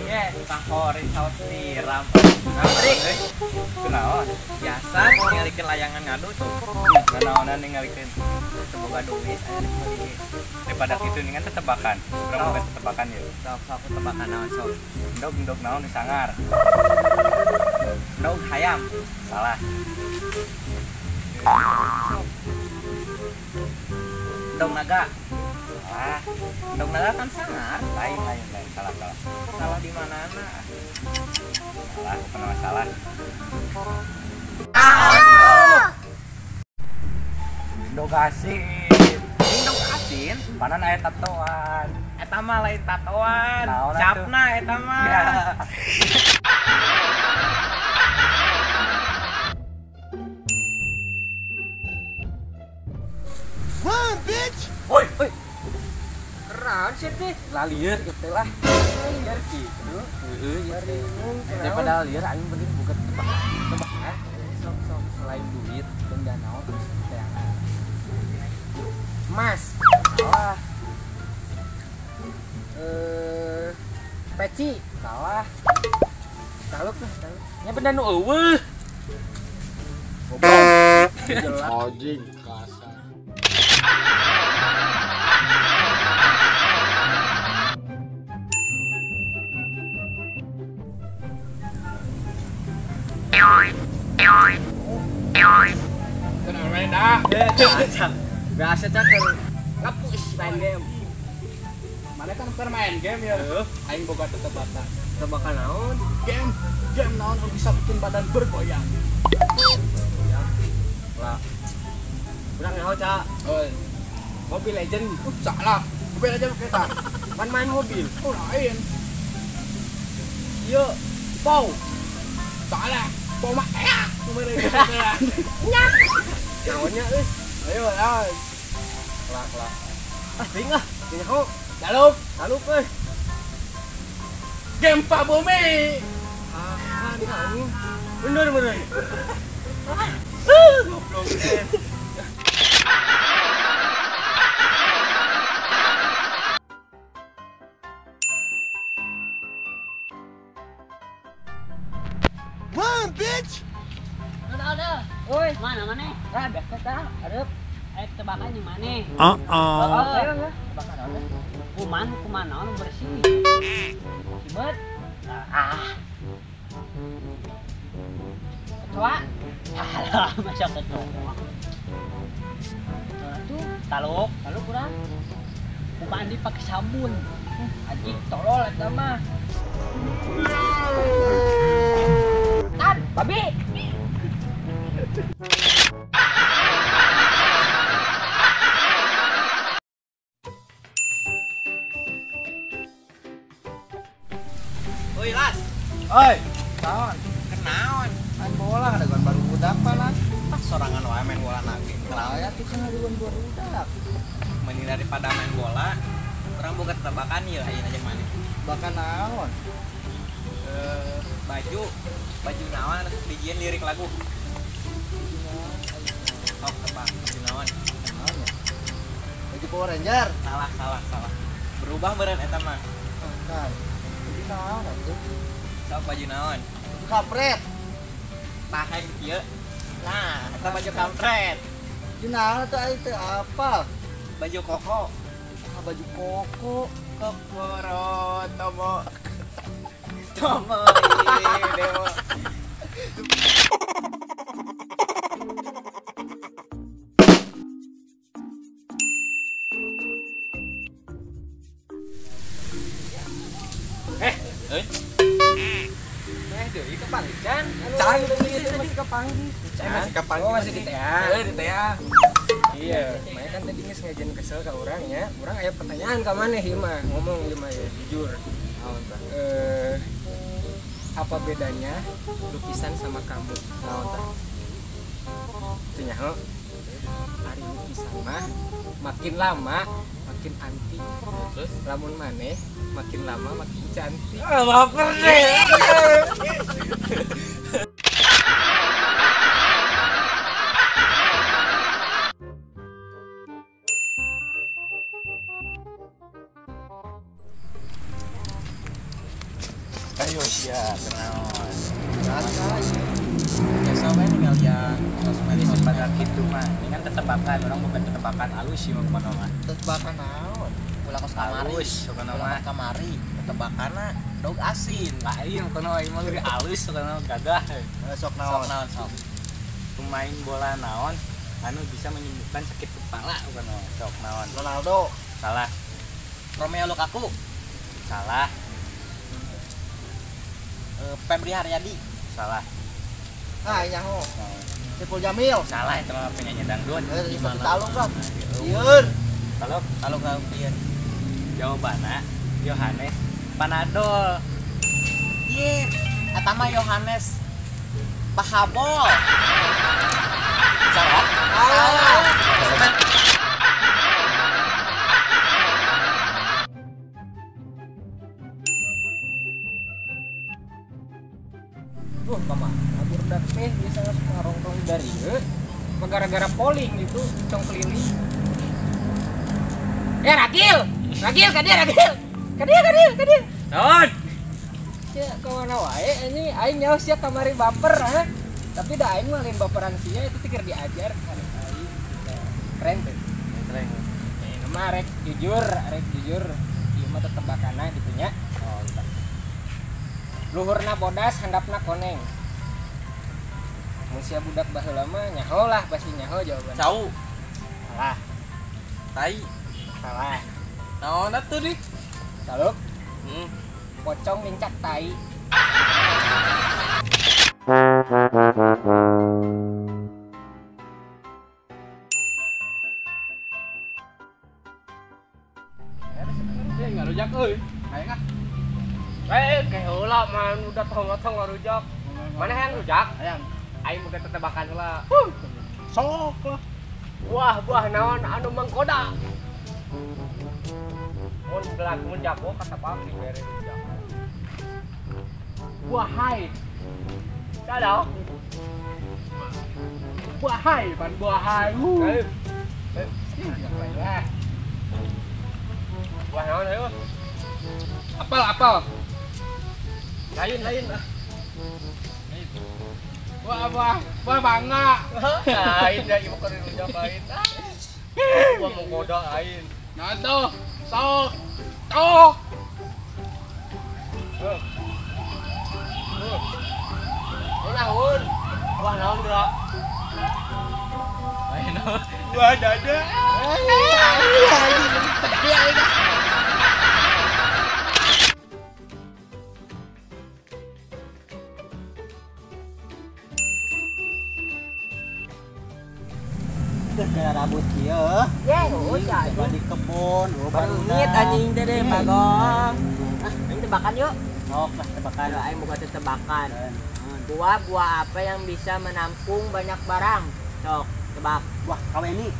Ye, pangkori saus tiram. Ngabrik euy. Kunaon? Biasa ningalikeun layangan ngadu tuh. Kunaonan ningalikeun? Semoga duit aya rek meuli ge. Daripada kitu ningan tetebakan. Urang boga tetebakan yeuh. Sok sok tebakan naon sok. Endog-endog naon nu sangar? Endog hayam. Salah. Endog naga. Salah. Endog naga kan sangar. Lain lain lain, salah salah. Salah di mana-mana. Salah, bukan masalah. Endog asin. Endog asin? Panan aya tatoan. Eta mah lain tatoan. Capna eta mah. Ya. Run, bitch. Woi, woi. Keren sih teh. Lalieur gitu lah. Lieur gitu. Heeh, daripada lieur aing mending buka tebakan. Tebakan. Sok sok selain duit, benda naon terus teangan. Emas. Salah. Peci. Salah. Taluk lah, taluk. Nya benda nu eueuh. Goblok. Jelas. Anjing kasar. Biasa cakep ngapus main game. Mana kan main game ya? Aing boga tetebakan. Tebakan naon? Game, game naon nu bisa bikin badan bergoyang. Lah. Urang nyaho, Cak. Oi. Mobile Legend. Salah. Mobile Legend kita. Kan main mobil. Oh, lain. Yo, Pau. Salah. Pau mah eak. Mobile Legend. Nyak. Naonnya euy? Ayo, ayo. Kelak, kelak. Ah, teuing ah. Nyaho. Dalup, dalup euy. Gempa bumi. Ah, anjing. Bener bener. Goblok. Run, bitch. Ada. Oi, mana mana? Ah, biasa tah, areup. Ayo tebakan yang mana? Heeh. Tebakan naon? Kuman, kuman naon bersih. Cibet. Ah. Kecoa. Alah, masa kecoa. Kecoa tuh taluk, taluk kurang. Mandi pakai sabun. Anjing tolol eta mah. Tan, babi. Oi, Las. Oi, naon? Kenaon? Main bola ada baru budak panas. Pas sorangan wae main bola nage. Kenal ya tuh kan ada baru budak. Mending daripada main bola, urang boga tebakan ieu ayeuna jeung maneh. Tebakan naon? Baju, baju naon dijieun lirik lagu. Sok tebak baju naon? Naon ya? Baju Power Ranger. Salah, salah, salah. Berubah meureun eta mah. Kan. Baju naon atuh? Sok baju naon? Baju kampret. Tah yang kieu. Nah, eta baju kampret. Baju naon atuh aing teu apal? Baju koko. Ah, baju koko. Kokoro tomo. Tomo dewa. Deui kepanggih can. Can masih kepanggih. Masih kepanggih. Oh, masih di TA. Heeh, di TA. Iya, makanya kan tadi geus ngajian kesel ka urang nya. Urang aya pertanyaan ka maneh ieu mah, ngomong ieu mah ya, jujur. Naon tah? Apa bedanya lukisan sama kamu? Naon tah? Teu nyaho. Ari lukisan mah makin lama makin antik. Terus lamun maneh makin lama makin cantik. Ah, baper deh. Ayo sia kenaon. Biasa. Biasa we ninggal ya sosmed pada kitu mah. Ini kan tetebakan, orang bukan tetebakan alus sih mah kumaha mah. Tetebakan naon? Ulah kos kamari. Alus kumaha mah. Kamari tetebakanna dog asin. Lain kumaha ieu mah leuwih alus kumaha gagah. Sok naon? Sok naon sok. Pemain bola naon anu bisa menyembuhkan sakit kepala kumaha sok naon? Ronaldo. Salah. Romeo Lukaku. Salah. Febri Haryadi. Salah. Ah, nyaho. Saiful Jamil. Salah itu mah penyanyi dangdut. Gimana? Taluk lah. Lieur. Taluk, taluk ka lieur. Jawabanna Yohanes Panadol. Ye, eta mah Yohanes Pahabol. Salah. Salah. Wah, mama, budak teh bisa ngarongtong dari ieu. Gara-gara polling gitu, cong keliling. Rakil! Rakil, ka dia, Rakil. Ka dia, ka dia, ka dia. Naon? Sia ka mana wae anjing, aing nyaho sia kamari baper ha. Tapi da aing mah lain baperan sia itu teh keur diajar aing. Keren teh. Keren. Ini mah rek jujur, ieu mah tetebakanna gitu nya. Oh, luhurna bodas, handapna koneng. Mun sia budak baheula mah nyaho lah, pasti nyaho jawabanna. Cau. Salah. Tai. Salah. Naon atuh dik? Taluk. Pocong nincak tai. Ngarujak euy. Hayang ah. Kayak heula mah udah tong-tong ngarujak. Mana hayang rujak? Hayang. Aing boga tetebakan heula. Sok lah. Buah-buah naon anu menggoda. Mun belag mun jago kata pak dibere rujak. Buah hai. Sadau. Buah hai, pan buah hai. Buah naon ayo? Apel, apel. Lain ah. Buah, buah, buah bangga. Lain dah ieu keur rujak lain. Buah menggoda lain. Nah tuh, sok, tuh. Naon? Buah naon geura? Lain naon? Buah dada. Gara rabut kieu. Ye, udah di kebun, baru anjing teh deh bagong. Ah, aing tebakan yuk. Sok lah tebakan. Aing buka tebakan. Buah-buah apa yang bisa menampung banyak barang? Sok, tebak. Buah kaweni.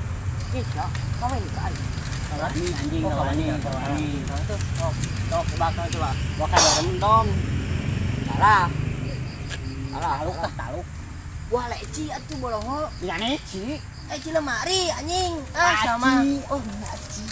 Ih, sok, kaweni ka aing. Kaweni anjing, kaweni, kaweni. Sok, sok tebak coba. Buah kaweni. Salah. Salah, taluk tah taluk. Buah leci atuh bolongo. Ya leci. Leci lemari anjing. Ah, sama. Oh, leci.